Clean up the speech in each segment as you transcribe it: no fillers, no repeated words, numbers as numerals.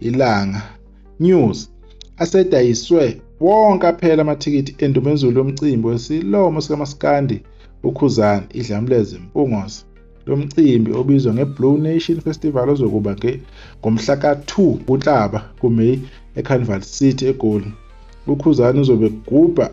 Ilanga News asedayiswe wonke aphela amathikithi endumezulu yomcimbi wesilomo sikaMaskandi uKhuzani Idlamleze Mpungose. Lo mcimbi obizwa nge-Blue Nation Festival ozokuba ngomhla ka-2 kuNhlaba kuMeyi eCarnival City eGoli. UKhuzani uzobe egubha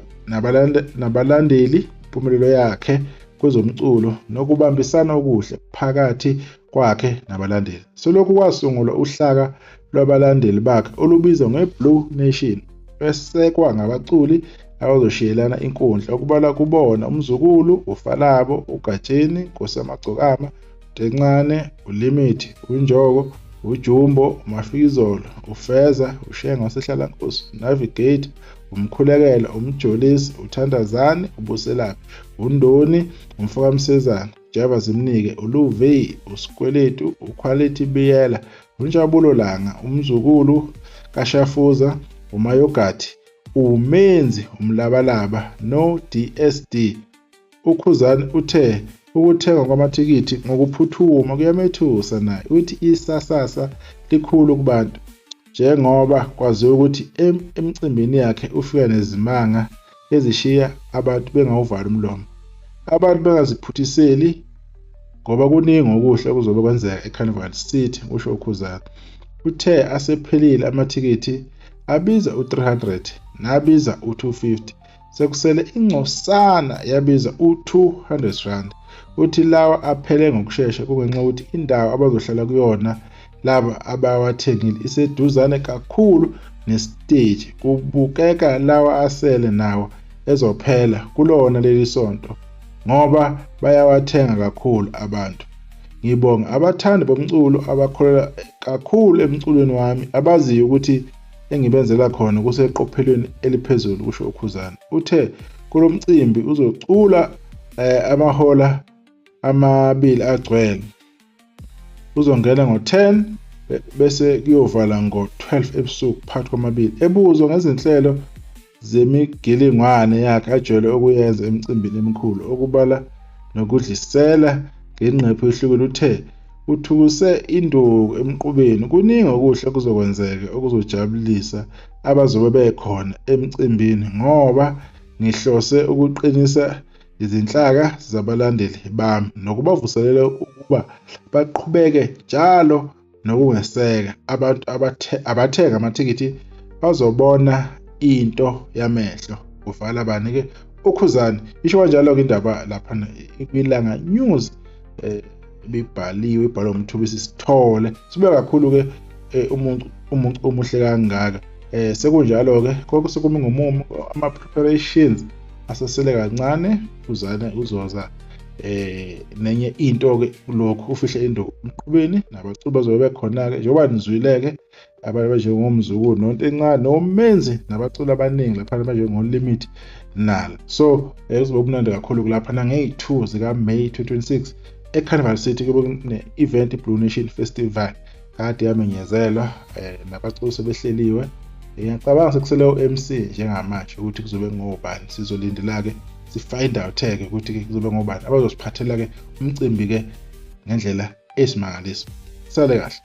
nabalandeli impumelelo yakhe kwezomculo nokubambisana okuhle phakathi kwakhe nabalandeli. Selokhu kwasungulwa uhlaka lwabalandeli bakhe olubizwa nge-Blue Nation, esekwa ngabaculi abazoshiyelana inkundla okubalwa kubona uMzukulu, uFalabo, uGatsheni, Nkosiyamagcokama, Ntencane, uLimit, uNjoko, uJumbo, uMafikizolo, uFeza, uShenge waseHlalankosi, uNavigate, uMkhulekela, uMjolisi, uThandazani, uBuselaphi, uNdoni, uMfokaMsezana, Java Zimnike, uLuve, uSikweletu, uQuality Biyela, uNjabulo Langa, uMzukulu kaShafuza, uMayogathi, uMenzi, uMlabalaba no-DSD. UKhuzani uthe ukuthengwa kwamathikithi ngokuphuthuma kuyamethusa naye. Uthi isasasa likhulu kubantu njengoba kwaziwa ukuthi emcimbini yakhe ufika nezimanga ezishiya abantu bengawuvali umlomo. Abantu bengaziphuthiseli ngoba kuningi okuhle okuzobe kwenzeka eCarnival City, kusho uKhuzani. Uthe asephelile amathikithi abiza u-300 nabiza u-250, sekusele ingcosana yabiza u-200 rand. Uthi lawa aphele ngokushesha kungenxa yokuthi indawo abazohlala kuyona laba abawathengile iseduzane kakhulu nesiteji. Kubukeka lawa asele nawo ezophela kulona leli sonto ngoba bayawathenga kakhulu abantu. Ngibonga abathandi bomculo abakholelwa kakhulu emculweni wami, abaziyo ukuthi engibenzela khona kuseqophelweni eliphezulu, kusho uKhuzani. Uthe kulo mcimbi uzocula amahola amabili agcwele. Uzongena ngo-10 bese kuyovala ngo-12 ebusuku phakathi kwamabili. Ebuzwa ngezinhlelo zemigilingwane yakhe ajwayele ukuyenza emicimbini emikhulu okubala nokudlisela ngengqephu ehlukile, uthe uthukuse induku emqubeni. Kuningi okuhle okuzokwenzeka okuzojabulisa abazobe bekhona emcimbini ngoba ngihlose ukuqinisa izinhlaka zabalandeli bami nokubavuselela ukuba baqhubeke njalo nokungeseka. Abantu abathenga amathikithi bazobona into yamehlo. Kuvala bani-ke uKhuzani. Isho kanjalo-ke indaba lapha kwiLanga News ibibhaliwe, ibhalwe uMthubisi Sithole. Sibuya kakhulu-ke umuntu omuhle kangaka. Sekunjalo-ke konke sekumi ngomumo, ama-preparations asesele kancane. Khuzani uzoza nenye into-ke kulokhu, ufihle induku emqubeni nabaculi bazobe bekhona-ke njengoba nizwile-ke abantu abanjengomzukulu noNtencane noMenzi nabaculi abaningi laphana abanjengoLimit nala. So kuzobe kumnandi kakhulu laphana ngeyi-2 zikaMay 2026 eCarnival City kube kune-event i-Blue Nation Festival kade yamenyezelwa, nabaculi sebehleliwe. Ngiyacabanga sekusele u-MC njengamanje ukuthi kuzobe ngobani. Sizolindela-ke si-find out-ke ukuthi-ke kuzobe ngobani abazosiphathela-ke umcimbi-ke ngendlela esimangaliso. Sale kahle.